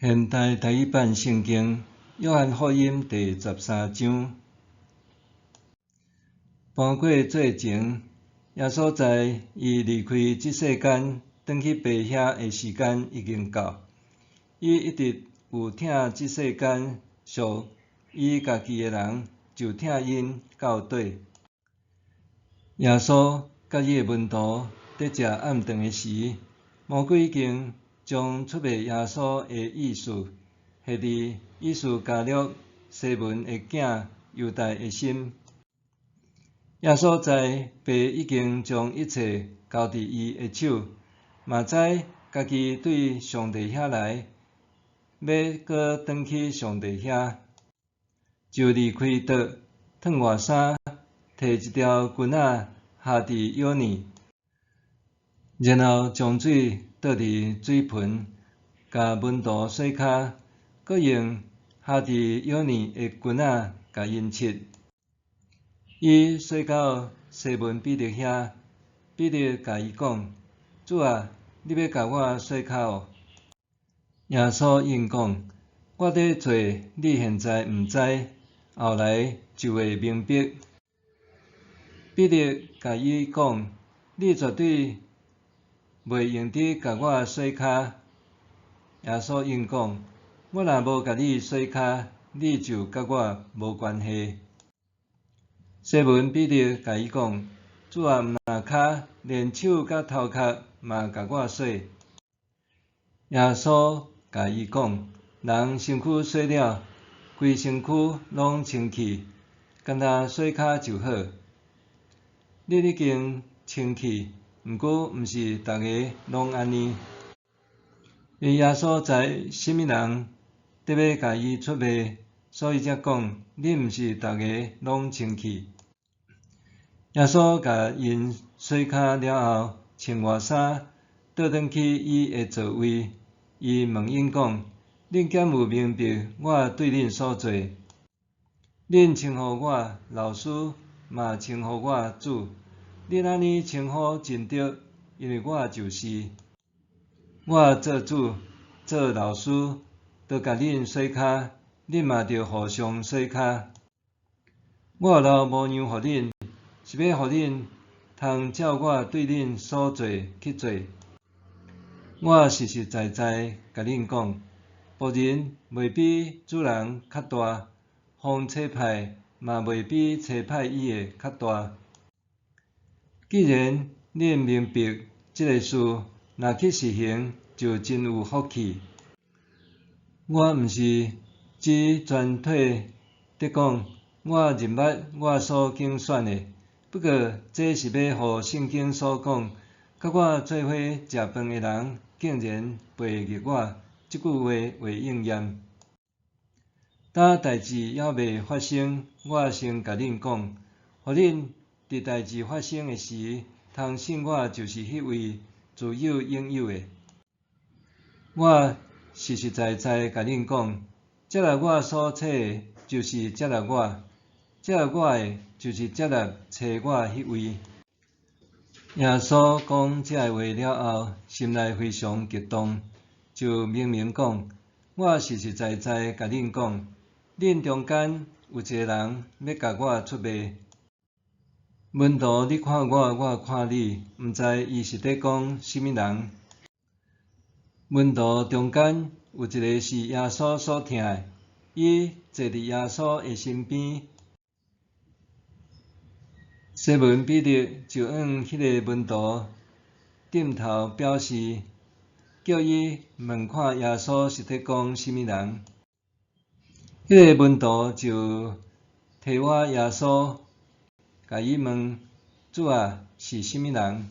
現代台語版聖經約翰福音第13章。盤過做前，耶穌知伊離開這世間，轉去爸遐的時間已經到。伊一直有疼這世間屬伊家己的人，就疼𪜶到底。耶穌佮伊的門徒佇食暗頓的時，魔鬼已經將出賣耶穌的意思，下佇伊斯加略西門的囝猶大的心。耶穌知爸已經將一切交佇伊的手，嘛知家己對上帝遐來，欲閣轉去上帝遐，就離開桌，褪外衫，提一條裙仔合佇腰呢，然後將水倒佇水盆，共門徒洗跤，閣用合佇腰呢的裙仔共𪜶拭。伊洗到西門彼得遐，彼得共伊講：主啊，你欲共我洗跤哦？耶穌應講：我佇做，你現在毋知，後來就會明白。彼得共伊講：你絕對袂用得共我洗跤。耶穌應講：我若無共你洗跤，你就佮我無關係。西門彼得共伊講：主啊，毋但跤，連手佮頭殼嘛共我洗。耶穌共伊講：人身軀洗了，規身軀攏清氣，干焦洗跤就好。恁已經清氣，毋過毋是逐个攏按呢。因耶穌知啥物人得欲共伊出賣，所以才講：恁毋是逐个攏清氣。耶穌共𪜶洗跤了後，穿外衫，倒轉去伊的座位。伊問𪜶講：恁敢有明白我對恁所做？恁稱呼我老師，嘛稱呼我主。恁按呢稱呼真對，因為我就是。我做主、做老師，都共恁洗跤，恁嘛著互相洗跤。我留模樣予恁，是欲予恁通照我對恁所做去做。我實實在在共恁講，僕人袂比主人較大，予差派嘛袂比差派伊的較大。既然恁明白這个事，若去實行，就真有福氣。我毋是指全體佇講，我認捌我所揀選的，不過這是欲予聖經所講，佮我做伙食飯的人竟然背逆我，這句話會應驗。當代誌猶未發生，我先共恁講，予恁佇代誌發生的時，通信我就是彼位自有永有的。我實實在在共恁講，接納我所差的，就是接納我；接納我的，就是接納差我彼位。耶穌講這个話了後，心內非常激動，就明明講：我實實在在共恁講，恁中間有一个人欲共我出賣。門徒你看我，我看你，毋知伊是佇講啥物人。門徒中間有一个是耶穌所疼的，伊坐佇耶穌的身邊。西門彼得就向彼个門徒點頭表示，叫伊問看耶穌是佇講啥物人。彼个門徒就提倚耶穌，共伊問：主啊，是啥物人？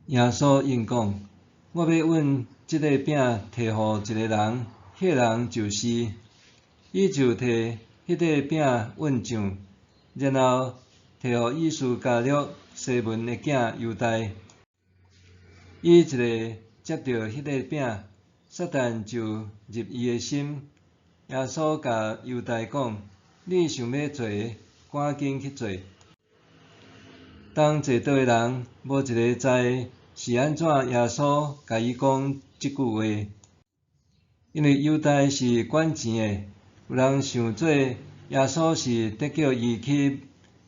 耶穌應講：我欲吮這个餅提予一个人，彼个人就是。伊就提彼塊餅吮醬，然後提予伊斯加略西門的囝猶大。伊一个接著彼塊餅，撒旦就入伊的心。耶穌共猶大講：你想欲做的，趕緊去做。當坐桌的人無一个知是按怎耶穌共伊講這句話。因為猶大是管錢的，有人想做耶穌是佇叫伊去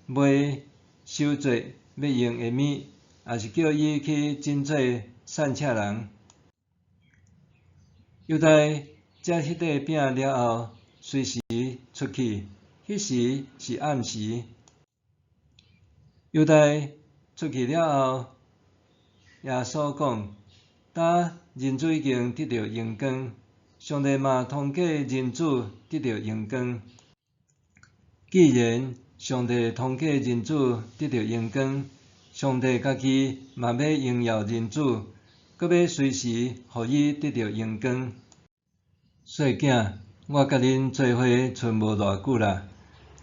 買手鐲欲用的物，抑是叫伊去診做散赤人。猶大食彼塊餅了後，隨時出去，彼時是暗時。猶大出去了後，耶穌講：今人子已經得著榮光，上帝嘛通過人子得著榮光。既然上帝通過人子得著榮光，上帝家己嘛欲榮耀人子，閣欲隨時予伊得著榮光。細囝，我佮恁做伙賰無偌久啦，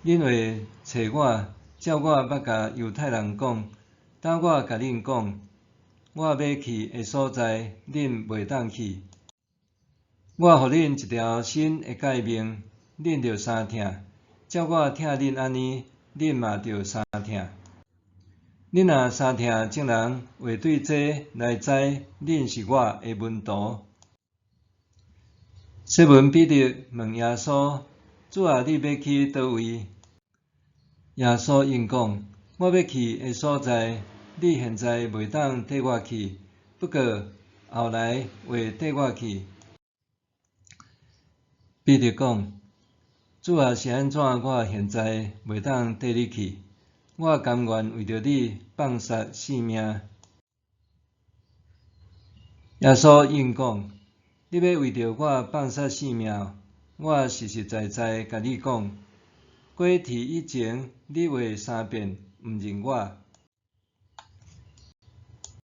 恁會揣我，照我捌共猶太人講，今我共恁講，我欲去的所在，恁袂當去。我予恁一條新的誡命，恁著相疼，照我疼恁按呢，恁嘛著相疼。恁若相疼，眾人會對這來知恁是我的門徒。西門彼得問耶穌：主啊，你欲去佗位？耶穌應講：我欲去的所在，你現在袂當綴我去，不過後來會綴我去。彼得講：主啊，是按怎我現在袂當綴你去？我甘願為著你放捨性命。耶穌應講：你欲為著我放捨性命？我實實在在共你講，雞啼以前，你會三遍毋認我。